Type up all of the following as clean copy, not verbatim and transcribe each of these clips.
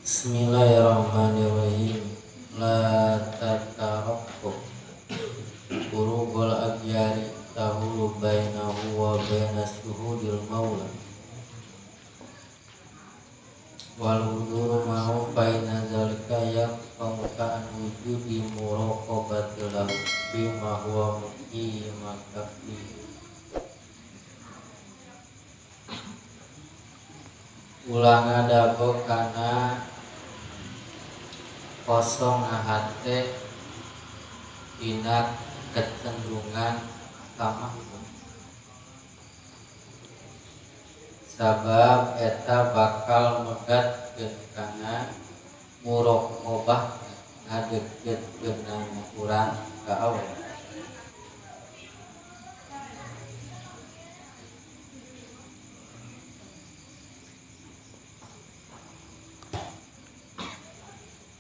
Bismillahirrahmanirrahim. La tataraqqab qurubul agyari tahulu bainahu wa baina suhudil maula wal huduru ma'u fa inna zalika yaqta'u an wujudi muraqabatil lahu bima huwa muqimaka fi. Ulah ngadago kana kosong hate dina kecenderungan ka makhluk, sabab eta bakal megatkeun kana muraqabah ngadeukeutkeunna urang ka Allah.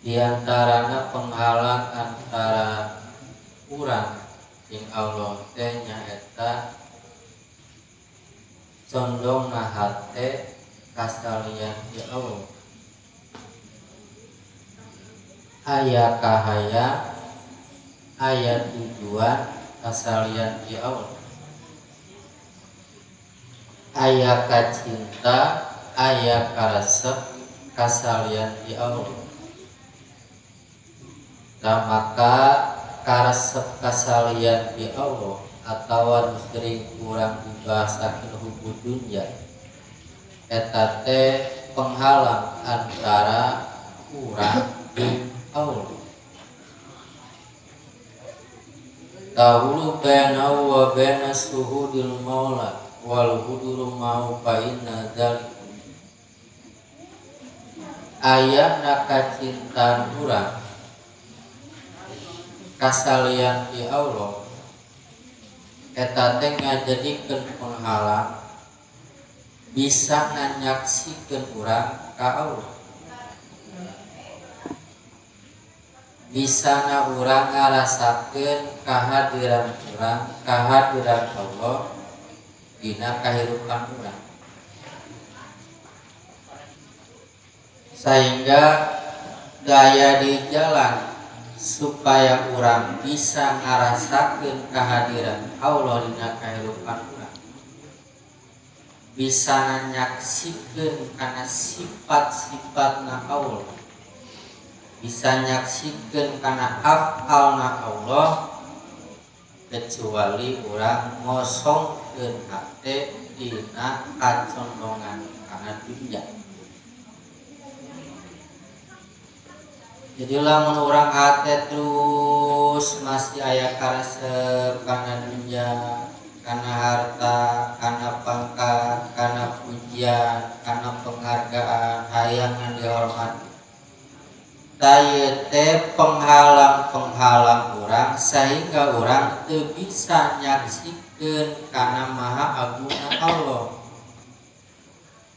Di antarana penghalang antara urang jeung Allah teh nyaeta condongna hate kasalian ti Allah. Aya kahayang, aya tujuan kasalian ti Allah. Aya kacinta, aya karesep kasalian ti Allah. Nah, maka karesep kasalian di Allah atawa nu sering kurang dibahasakeun hubud dunya eta teh penghalang antara urang jeung Allah. Tahulu bainahu wa baina suhudil maula wal huduru ma'u fa inna dzalika. Ayana kacintaan urang kasalian ti Allah eta teh ngajadikeun penghalang bisa nganyaksikeun urang ka Allah, bisa na urang ngarasakeun kahadiran urang, kahadiran Allah dina kahirupan urang, sehingga daya di jalan supaya urang bisa ngarasakeun kehadiran Allah dina kahirupan urang, bisa nyaksikeun kana sifat-sifatna Allah, bisa nyaksikeun kana af'alna Allah, kecuali urang ngosongkeun hate dina kacondongan kana dunya. Jadi lamun urang hate terus masih aya karesep kana dunya, kana harta, kana pangkat, kana pujian, kana penghargaan, hayangan dihormati. Tah teh penghalang-penghalang urang sehingga urang teu bisa nyaksikeun kana maha agungna Allah,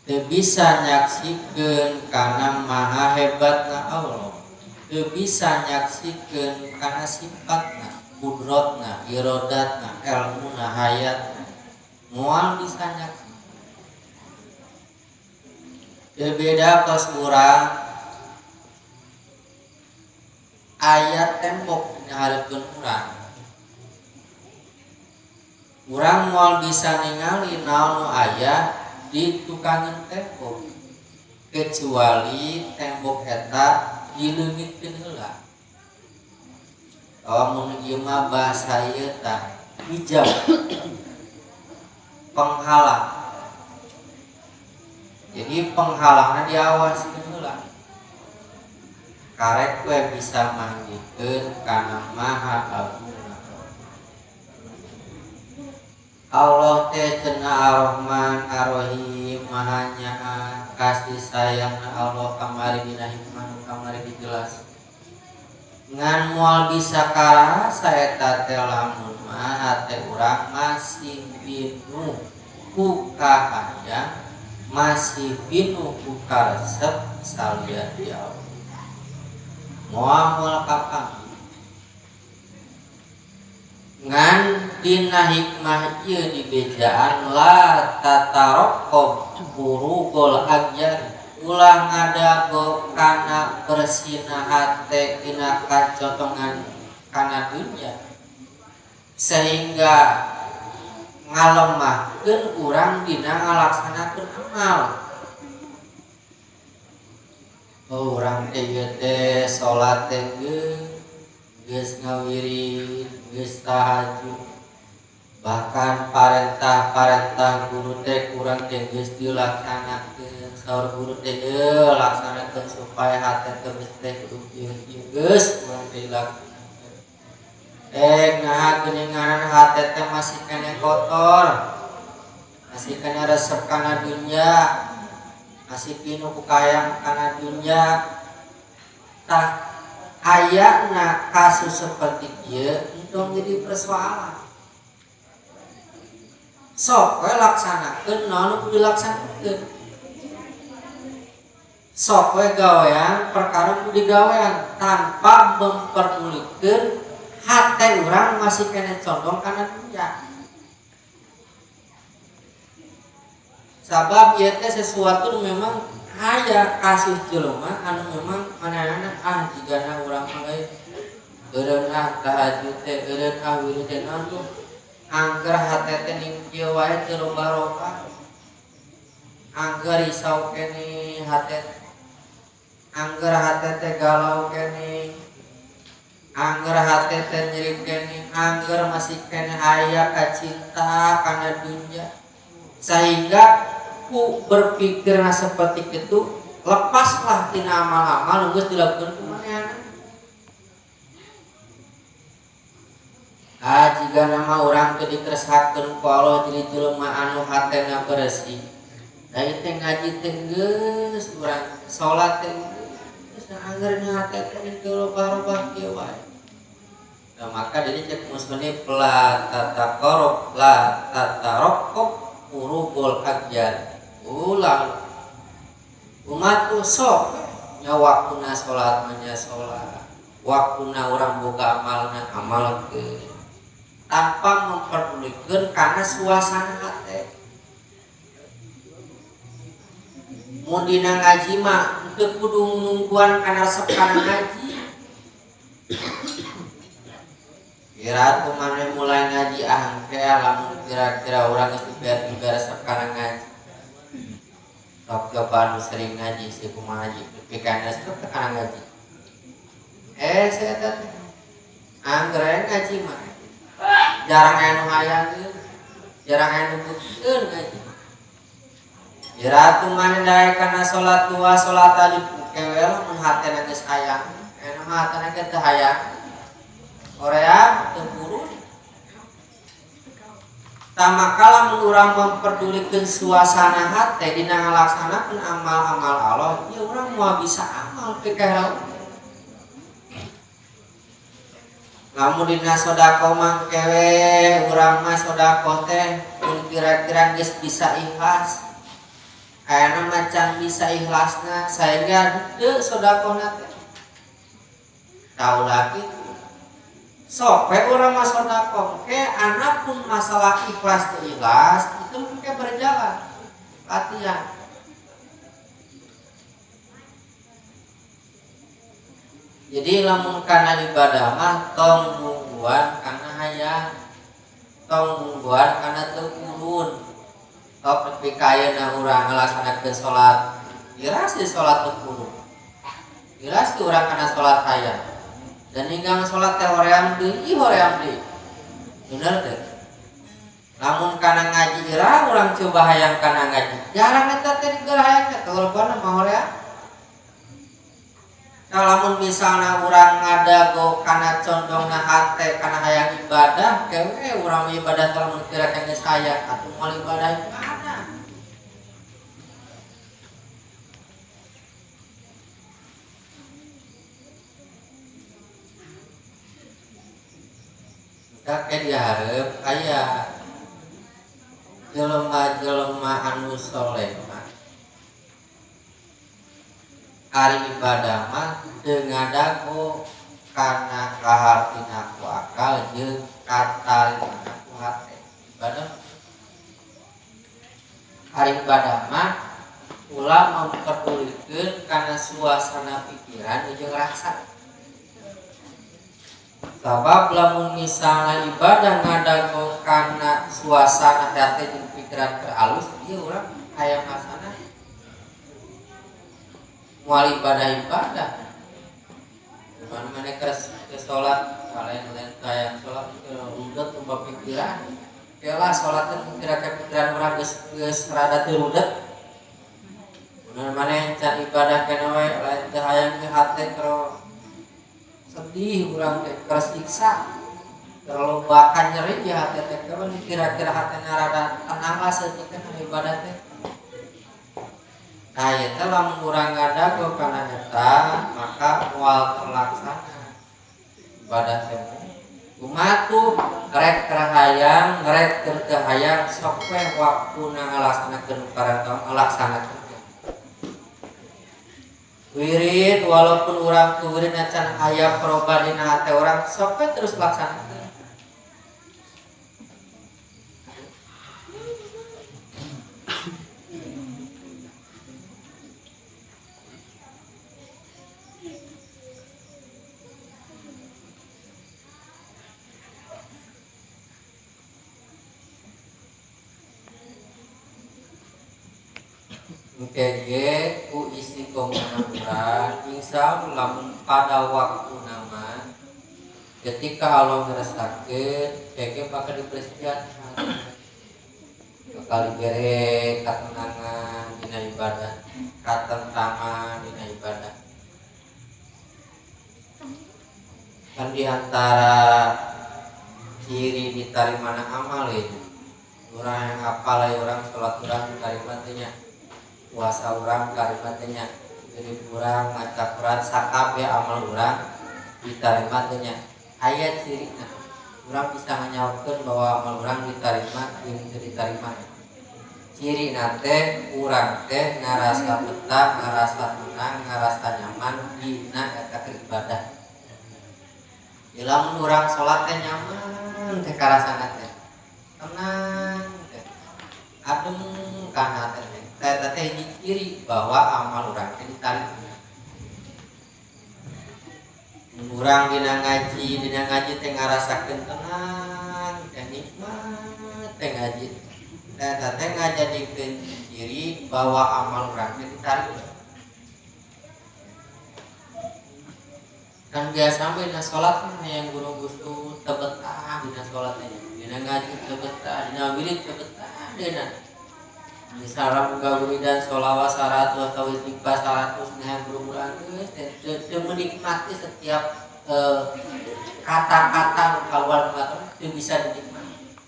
teu bisa nyaksikeun kana maha hebatna Allah, teu bisa nyaksikeun kana sifatna, kudrotna, irodatna, elmuna, hayatna, moal bisa nyaksikeun. Teu beda kos urang aya tembok nyahareupeun urang, urang moal bisa ningali naon nu aya di tukangan tembok kecuali tembok eta dileungitkeun heula. Lamun ieu mah bahasa ieu tah hijau penghalang. Jadi penghalangna diawaskeun heula. Karek we bisa manggihkeun kana maha agungna Allah teh cenah Ar-Rahman Ar-Rahim, maha nyaah kasih sayangna Allah kamari dina hikmah nu kamari dijelas. Ngan moal bisa karasa eta teh lamun mah hate urang masih pinuh ku kahayang, masih pinuh ku karesep salian ti Allah. Moal moal kapan ngan dina hikmah ieu dibejaan la tataraqqab burugul agyar, Ulah ngadago kana bersina hate dina kacotongan kana dunya sehingga ngalemahkeun urang dina ngalaksanakeun amal. Oh, urang teh ieu teh salat teh geus ngawirid, geus tahajud, bahkan parentah-parentah guru teh kurang teh geus dilaksanakeun. Saur guru teh laksanakeun supaya hate teh geus teh kudu kieu geus urang teh dilaksanakeun. Naha geuninganan hate teh masih keneh kotor, masih keneh resep kana dunya, masih pinuh ku kayang kana dunya. Tah ayana kasus seperti kieu entong jadi persoalan. Sok we laksanakeun naon nu kudu dilaksanakeun. Sok we gawean perkara kudu digawean tanpa memperdulikan hate urang masih kena condong kana dunya. Sabab ieu teh sesuatu nu memang aya kasus jelema anu memang manehna ah jigana urang mah euy eureun ah tahajud teh eureun ah wirid teh naon tuh angger hate teh ning kieu wae teu loba-loba, angger risau keneh hate, angger hate teh galau keneh, angger hate teh nyeri keneh, angger masih keneh aya kacinta kana dunya, sehingga ku berpikirna seperti itu lepaslah tina amal-amal nu geus dilakukan ku manehna. Ah jika nama urang teh dikeresakeun ku Allah jadi jelema anu hatena bersih. Da ieu teh ngaji teh geus urang salat teh geus angger na hate teh teu robah-robah kieu wae. Nah, maka jadi cek musnif la tataqarrub la tataraqqab urubul agyar. Ulang umat tuh sok nya waktuna salat mah nya salat, waktuna urang boga amalna amal ke tanpa memperdulikan karena suasana hati. Mun dina ngaji mah teu kudu nungguan kana resep kana ngaji. Kira tuh maneh mulai ngaji ah engke lamun kira-kira urang geus dibayar resep kana ngaji. Sok coba nu sering ngaji si kumaha ngaji nepi ka resep kana ngaji. Saya teh angger ngaji mah jarang aya nu hayangkeun, jarang aya nu butuhkeun ngaji. Ira tuh maneh daek kana salat dua salat tadi kewe lamun hatena geus hayang, aya mah hatena ge teu hayang. Korea teu purun. Tah maka lamun urang memperdulikan suasana hate dina ngalaksanakeun amal-amal Allah, ya urang moal bisa amal pikir. Lamun dina sedekah mah kewe urang mah sedekah teh mun kira-kira geus bisa ikhlas. Ayana mah can bisa ikhlasna sehingga teu sedekahna teh. Tahu lagi sok we urang mah sedekah ke anak pun masalah ikhlas teu ikhlas itu mungkin berjalan latihan. Jadi lamun kana ibadah mah tong nungguan kana hayang, tong nungguan kana teu purun. Tok nepi ka ayeuna urang ngalaksanakeun salat, ira sih salat teu purun. Ira sih urang kana salat hayang. Dan hingga salat teh hoream deui, ih hoream deui. Bener teh. Lamun kana ngaji ira urang coba hayang kana ngaji. Jarang eta teh digeura hayang teh kalebon mah hoream. Lamun misalna urang ngadago kana condongna hate kana hayang ibadah, kewe urang ibadah lamun kira-kira geus hayang atuh moal ibadah ibadah. Maka ke dihareup aya jelema-jelema anu soleh mah ari ibadah mah teu ngadago kana kahartina ku akal jeung katalimana ku hate. Ibadah ari ibadah mah Ulah memperdulikan karena suasana pikiran jeung rasa. Sabab lamun misalna ibadah ngadago kana suasana hati jeung pikiran teralus, ieu urang hayang masana moal ibadah-ibadah. Cuman maneh keur salat, lain-lain hayang salat rudet loba pikiran. Kelah salat teh kira-kira pikiran urang geus rada teu rudet. Mun maneh can ibadah kana we lain teh hayang ke hate keur sedih urang teh keur siksa. Terlalu bahkan nyeri ya hate teh kawan kira-kira hatena rada tenang lah saeutik teh kana ibadah teh. Nah, ieu teh lamun urang ngadago kana eta maka moal terlaksana ibadah teh. Kumaha tuh rek keur hayang, rek keur teu hayang sok we waktuna ngalaksanakeun perkara ngalaksanakeun. Wirid walaupun urang ku wirid can aya perubahan dina hate urang sok we terus laksanakeun. Kege ku istiqomah urang insya Allah lamun pada waktu nama ketika Allah ngeresakeun kege bakal dipersiapkan bakal dibere katenangan dina ibadah, katentraman dina ibadah. Kan diantara ciri ditarimana amal itu urang yang apal urang salat urang ditarima teh nya, puasa urang ditarima teh nya, wirid urang maca Quran sakabeh amal urang ditarima teh nya. Aya cirina urang bisa nganyaokeun bahwa amal urang ditarima jeung teu ditarima. Cirina teh urang teh ngarasa betah, ngarasa tenang, ngarasa nyaman dina eta keur ibadah. Di lamun urang salat teh nyaman teh karasana teh tenang teh adem kana teh. Eta teh hiji ciri bahwa amal urang teh ditarima. Urang dina ngaji teh ngarasakeun tenang teh nikmat teh ngaji. Eta teh ngajadikeun ciri bahwa amal urang teh ditarima. Kan biasa mah dina salat mah hayang guru-guru teu betah dina salat teh, dina ngaji teu betah, dina wirid teu betah dina. Misalnya buka wiridan sholawat 100 atau istighfar 100 nah buru-buru geus teu menikmati setiap kata-kata keluar mata teu bisa dinikmati.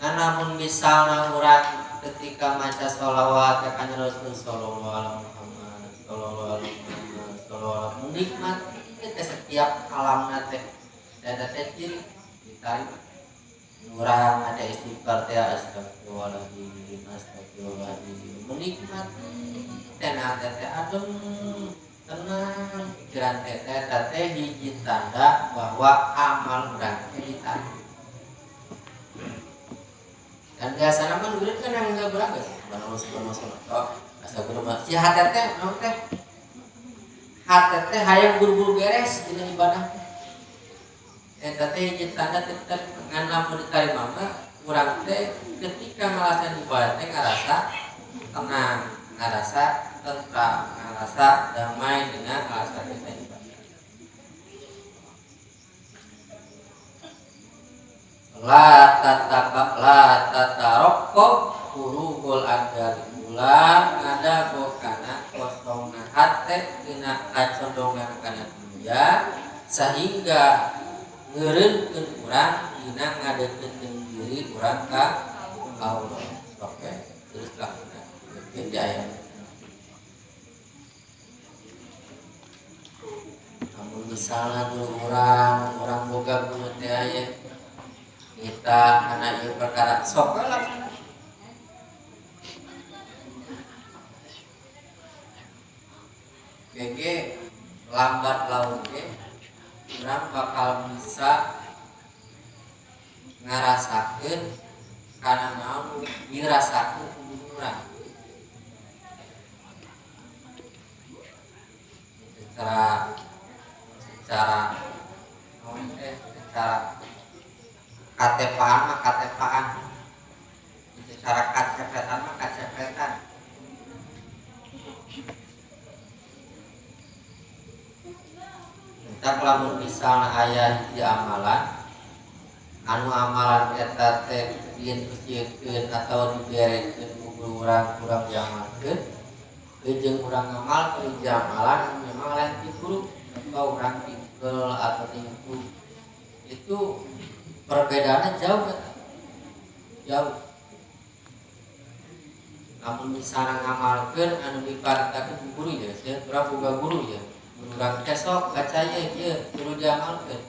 Nah, namun misalnya urang ketika maca sholawat ka kanjeng Rasul sallallahu alaihi Muhammad sallallahu alaihi Muhammad sallallahu alaihi menikmati teh setiap kalamna teh eta teh ciri ditarik. Urang ada istighfar teh astagfirullahaladzim astagfirullahaladzim menikmati tenang teh adem tenang pikiran teh eta teh hiji tanda bahwa amal urang teh ditarik. Dan biasana mah wirid kan yang enggak berangkat banos banos oh astagfirullah si hate teh naon teh hate teh hayang buru-buru beres dina ibadah teh. Eta teh hiji tanda tetep ngan lamun ditarima mah urang teh ketika ngalasan ibadah teh ngarasa tenang, ngarasa tentram, ngarasa damai dina ngalasan kita ibadah. La tataka la tatarokko qulubul adal ulah ngadago kana kosongna hate dina kacondongan kana dunya sehingga ngeureunkeun urang dina ngadeukeutkeun diri urang ka Allah. Oke, terus lakukan di ayat. Namun misalnya guru orang boga guru teh aya kita anak ieu perkara sok we laksana. Gege lambat laun ge urang bakal bisa ngarasakeun kana naon dirasakeun ku urang. Secara secara secara katepaan mah katepaan, secara kacepetan mah kacepetan. Entah lamun misalna aya hiji amalan anu amalan eta teh dieun atau diberekeun ku guru urang kurang diamalkeun jeung urang ngamalkeun hiji amalan memang lain ti guru atau urang ti Google atau di YouTube, itu perbedaannya jauh jauh. Namun misalnya ngamalkeun anu diparitakeun ku guru ya, saya urang boga guru ya, guru urang teh sok baca ye ieu kudu diamalkeun.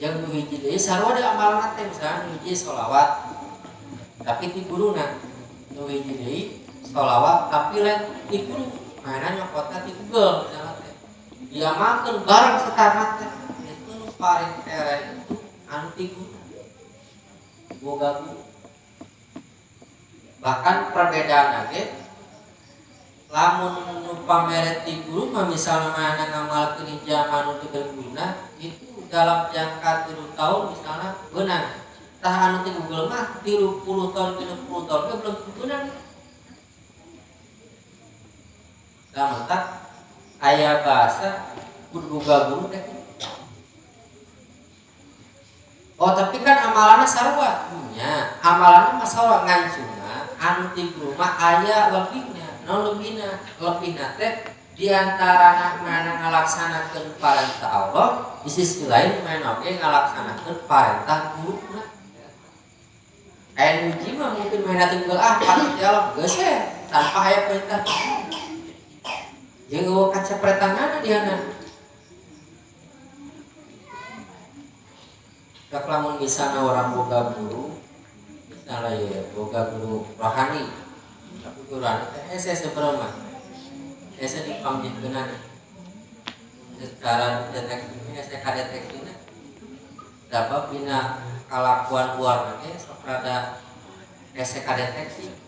Yang nu hiji deui sarua da amalan teh, misalnya nu hiji sholawat tapi ti guruna, nu hiji deui sholawat tapi lain ti guru, mainan nyokotna ti Google misalnya teh. Diamalkeun bareng sekarang teh itu nu paling tere itu anu ti guru, boga guru. Bahkan perbedaan ge lamun nu pamere ti guru mah misalnya mana ngamalkeun hiji amalan nu teu berguna itu dalam jangka 3 tahun misalnya beunang. Tah anu ti Google mah 30 tahun 30 tahun ge belum beunang. Tah mantap aya bahasa kudu boga guru teh. Oh tapi kan amalanna sarua nya, amalanna mah sarua ngan cuma anu ti guru mah aya lebihna, non lebihna, lebihna teh di antarana mana ngalaksanakeun parentah Allah, di sisi lain mana oge ngalaksanakeun parentah guruna. Aya nu hiji mah mungkin mana ti Google ah patut ya Allah geus we tanpa aya perintah. Jeung eueuh kacepretanana diana. Dak lamun misalna orang boga guru, misalna ye boga guru rohani, tapi guru rohani teh hese sebenarnya mah. Hese dipanggihkeunana. Secara deteksi hese kadeteksina. Sabab dina kalakuan luar ge sok rada hese kadeteksi.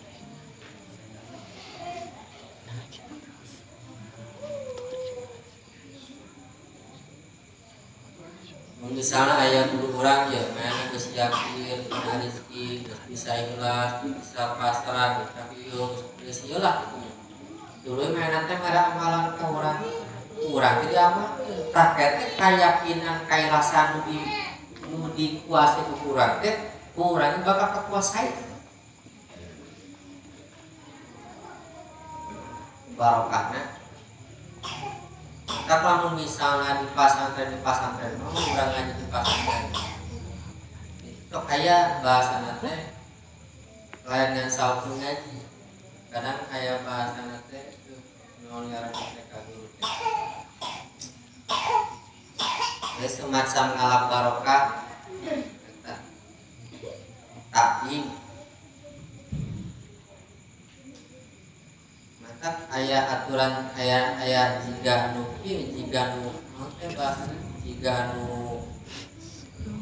Misalnya ayah guru orang ya, mana geus yakin, kana rezeki, geus bisa ikhlas, bisa pasrah, geus ieu, geus ieu lah gitu nya. Dulu mana teh mere amalan ka urang, urang teh diamalkeun. Tah teh kayakinan kailasan nu dikuasai ku urang teh, ku urang bakal kekuasai. Barokahna. Tapi lamun misalnya di pesantren, mau urang ngaji di pesantren, itu kayak bahasa teh lain dengan saur ngaji. Kadang kayak bahasa teh itu nol ngaran teh ka guru teh. Jadi semacam ngalap barokah, eta. Taklim. Mantap aya aturan aya aya jiga nu kieu jiga nu naon teh bahasa jiga nu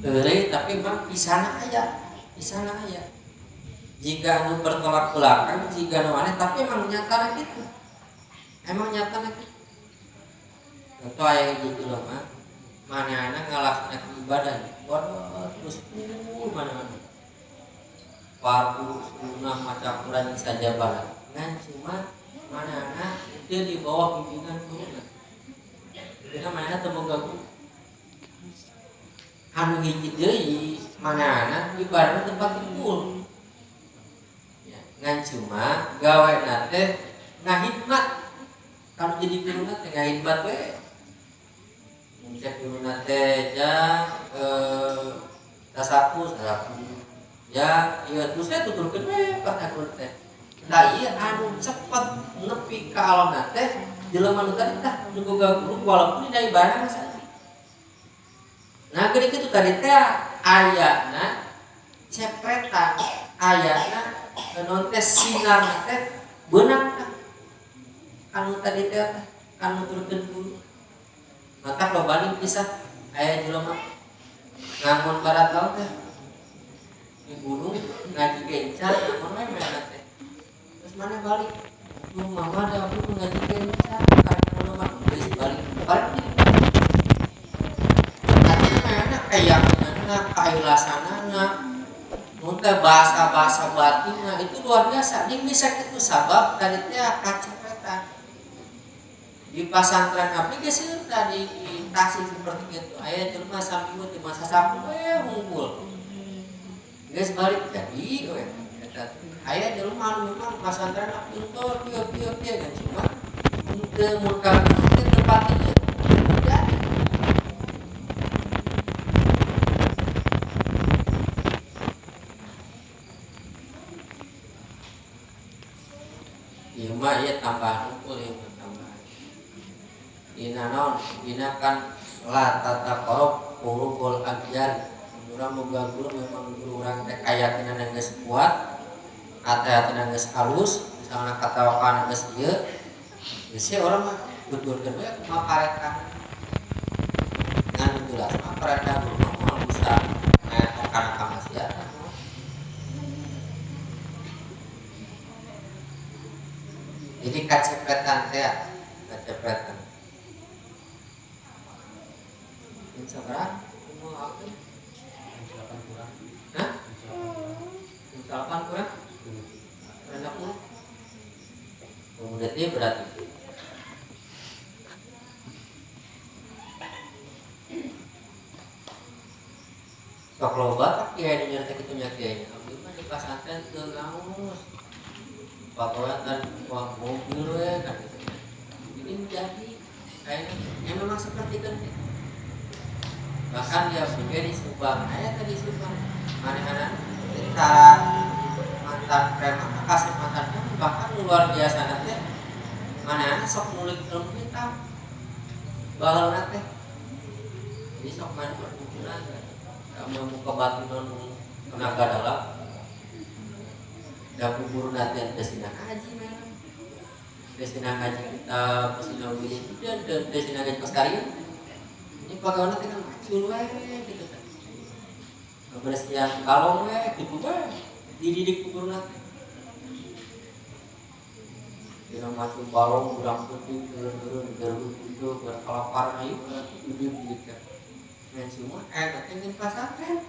heureuy tapi mah pisana aya jiga nu bertolak belakang jiga nu aneh tapi emang nyatana kitu, emang nyatana kitu. Contoh aya hiji jelema manehna ngalaksanakeun ibadah bodoh terus mana-mana fardu sunnah maca Quran jeung sajabana ngan cuma mana-mana dia di bawah bimbingan guru. Karena mana teu boga guru. Anu hiji deui mana-mana ibadahna tempat kumpul. Ya, ngan cuma gawena teh ngahidmat. Kalau jadi guruna teh ngahidmat we. Mun cek guruna teh jang tasapu sapu. Ya, ieu terus we tuturkeun we ka guru teh. Nah iya anu cepet nepi ka alam teh jelema nu tadi tah nu boga guru walaupun dina ibadah mah saeutik. Nah geuning kitu tadi teh ayana cepretan, ayana naon teh sinarna teh beunang tah. Anu tadi teh anu nuturkeun guru. Maka loba kisah aya jelema ngangon baratau teh di gunung ngaji gencar ngangon we mana teh. Terus mana balik? Lu mama ada aku ngaji gencar karena lu mah geus balik. bahasa-bahasa batinna itu luar biasa. Ini bisa kitu sabab tadi teh kacepetan. Di pasantren abdi geus tadi di Tasik seperti itu. Aya jelema saminggu di masa sapu we unggul. Geus balik jadi we eta. Aya jelema anu memang pasantren pintor kieu kieu kieu kan cuma teu mun ka tempat ieu. Jadi ieu mah ieu tambahan unggul ieu mah tambahan. Dina naon? Dina kan la tataqarrab qulubul abjar. Urang boga guru memang guru urang teh kayakinan geus kuat, hati-hati geus halus, misalna katawakan geus ieu, geus ye urang mah tuturkeun we kumaha parekan. Ngan jelas mah parekan guru mah moal bisa ngayakeun kana kamaksiatan. Jadi kacepetan teh, kacepetan. Jam sabaraha? Kumaha aku? Jam 8 kurang. Hah? Jam 8 kurang? Kurang 10. Kemudian dia berarti. Sok loba tak kiai nu nyarita kitu nya kiai. Abdi mah di pasantren teu ngaus. Pagawean kan wah mobil we kan gitu. Ini menjadi kayaknya ya memang seperti itu. Bahkan dia juga di Subang, aya tadi Subang. Manehana secara mantan preman kasih mantan preman bahkan luar biasa nanti manehana sok ngulik ilmu hitam. Baheula teh. Jadi sok main perdukunan kamu muka batinon tenaga dalam. Da kubur nanti desina ngaji memang. Desina ngaji kita, desina wirid, dan desina ngaji pas. Ini pagawana teh kan macul we gitu kan. Kebersihan kalong we gitu we dididik kubur nanti. Dina macul balong urang putih turun-turun garuk itu berkelapar ieu dididik gitu. Dan semua eta teh di pasantren.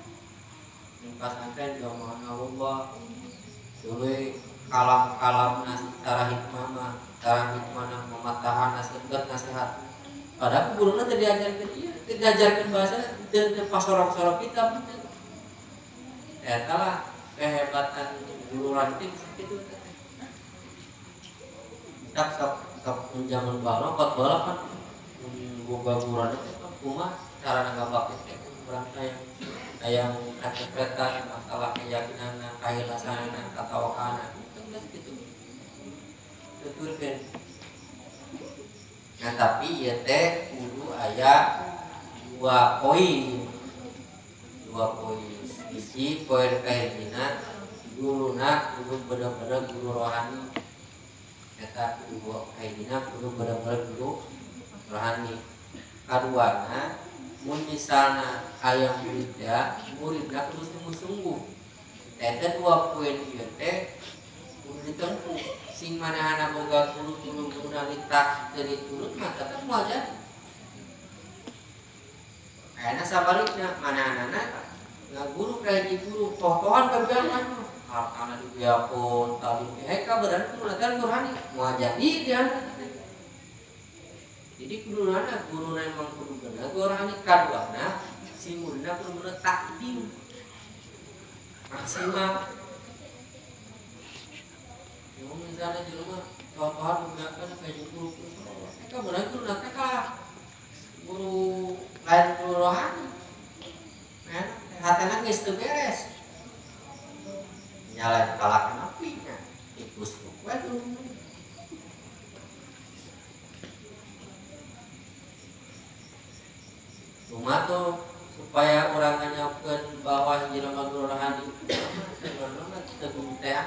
Di pasantren jamaah loba. Dewe kalam-kalam secara hikmah mah, cara hikmah mematahan nasihat nasihat. Padahal guruna teu diajarkeun ieu, teu diajarkeun bahasa teu pasorok-sorok kitab. Eta lah kehebatan guru ranting sakitu teh. Tak sok sok zaman baheula kot baheula kan boga guru teh kumaha cara ngabakti teh urang teh yang kacepretan masalah keyakinan kahilasanan katawakanan itu geus kitu. Tuturkeun. Nah tapi ieu teh kudu aya 2 poin. 2 poin. Hiji poin kahijina guruna kudu bener-bener guru rohani. Eta kudu kahijina kudu bener-bener guru rohani. Kaduana mun misalna aya muridna, muridna kudu sungguh-sungguh. Eta 2 poin ieu teh kudu ditempuh. Sing manehana boga guru guru guruna ditak teu diturut mah tetep moal jadi. Ayeuna sabalikna manehanana ngaguru ka hiji guru toh-tohan bebeakan mah hartana dibeakeun tadi hek kabeneran guruna teh rohani moal jadi dia. Jadi kuduna guruna emang kudu bener rohani kaduana si muridna kudu bener takdim maksimal. Yang misalnya jelema toh-tohan bebeakan ka hiji guru hek kabeneran guruna teh kalah guru lain guru rohani. Hatena geus teu beres. Nyalain kalakan api nya. Ikus we dulu. Kumaha tuh supaya urang nganyakeun bahwa jelema guru rohani sebenarnya teu teh.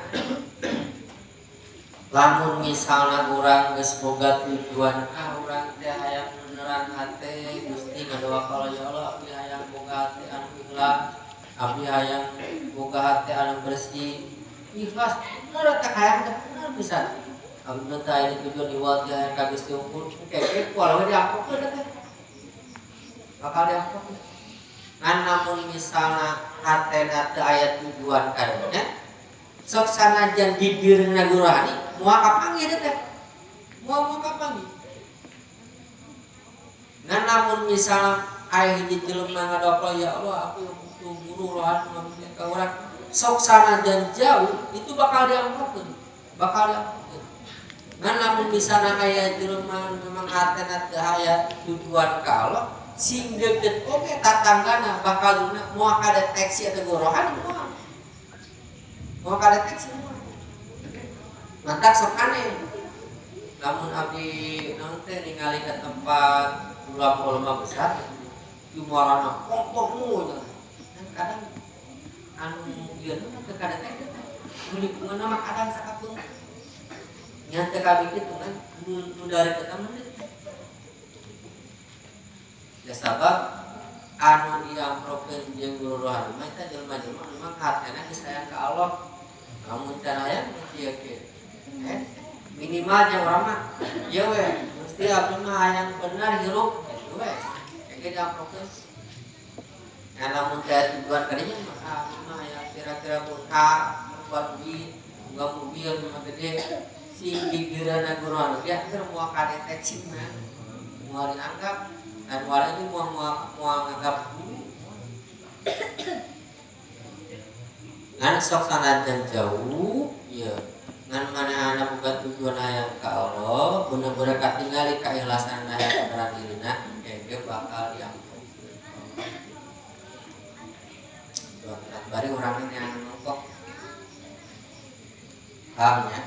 Lamun misalna urang geus boga tujuan urang teh hayang beneran hate Gusti ngadoa ka ya Allah abdi hayang boga hate anu ikhlas, abdi hayang boga hate anu bersih, ikhlas bener teh hayang teh bener pisan. Abdi teh aya tujuan iwal teh hayang ka Gusti unggul, engke kual we diampokeun teh. Bakal diampokeun. Ngan namun misalna hatena teu aya tujuan kadunya sok sanajan gigireunna guru rohani moal kapanggih teh moal kapanggih. Ngan namun misalna aya hiji jelema ngadoplo ya Allah aku butuh guru rohani ngabimbing ka urang sok sanajan jauh itu bakal diamprokeun bakal diamprokeun. Ngan lamun misalna aya jelema memang hatena teu aya tujuan ka Allah sing deukeut oge tatanggana bakal guna moal kadeteksi atau guru rohani moal kadeteksi moal. Mantak sok aneh lamun abdi naon teh ningali ka tempat ulama-ulama besar di muarana pong-pong kan kadang anu ieu mah teu kadeteksi teh nu lingkunganna mah kadang sakapeung nya teu kabeh kitu kan nu dari ketemu teh ya sabab anu diamprokeun jeung guru rohani mah eta jelema-jelema memang hatena geus sayang ka Allah lamun can aya kieu kieu minimal jeung urang mah ieu we mesti abdi mah hayang bener hirup kitu we engke diamprokeun. Nah lamun teh tujuan kadinya mah abdi mah hayang kira-kira buka buat duit boga mobil mah gede sing gigireunna guru rohani ge keur moal kadeteksi mah moal dianggap dan moal itu moal nganggap guru. Ngan sok sanajan jauh ieu ngan manehna boga tujuan hayang ka Allah bener-bener katingali kaikhlasan hayang kana dirina engke bakal diampun. Bari urang ini anu nongkok paham ya.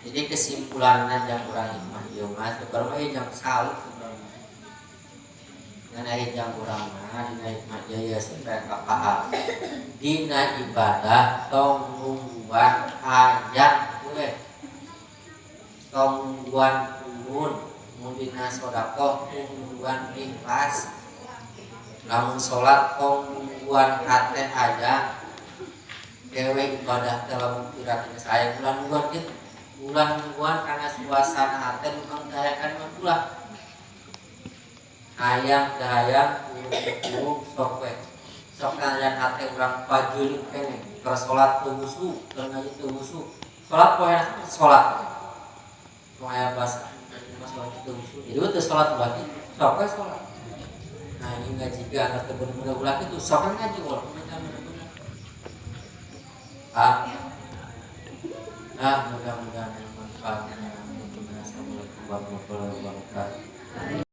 Jadi kesimpulannya jam urang hikmah ieu mah sebenarnya ieu jam salut sebenarnya. Ngan aya jam urang mah dina hikmah ieu ya sampai ka paham. Dina ibadah tong nungguan hayang we. Tong nungguan turun mun dina sedekah tong nungguan ikhlas. Lamun salat tong nungguan hate hayang. Dewe ibadah teh lamun kira geus aya bulan nungguan kitu. Bulan nungguan karena suasana hati memang dayakan mah ulah hayang dahayang urung sok we sok kalian hati urang pajulit kene keur salat teu husu keur ngaji teu husu salat poe salat tong aya bahasa salat teu husu jadi teu salat ulah kitu sok we salat. Nah ini ngaji ge anu teu bener-bener ulah kitu sok we ngaji walaupun macam bener-bener ah. Nah, mudah-mudahan yang manfaatnya. Assalamualaikum warahmatullahi wabarakatuh.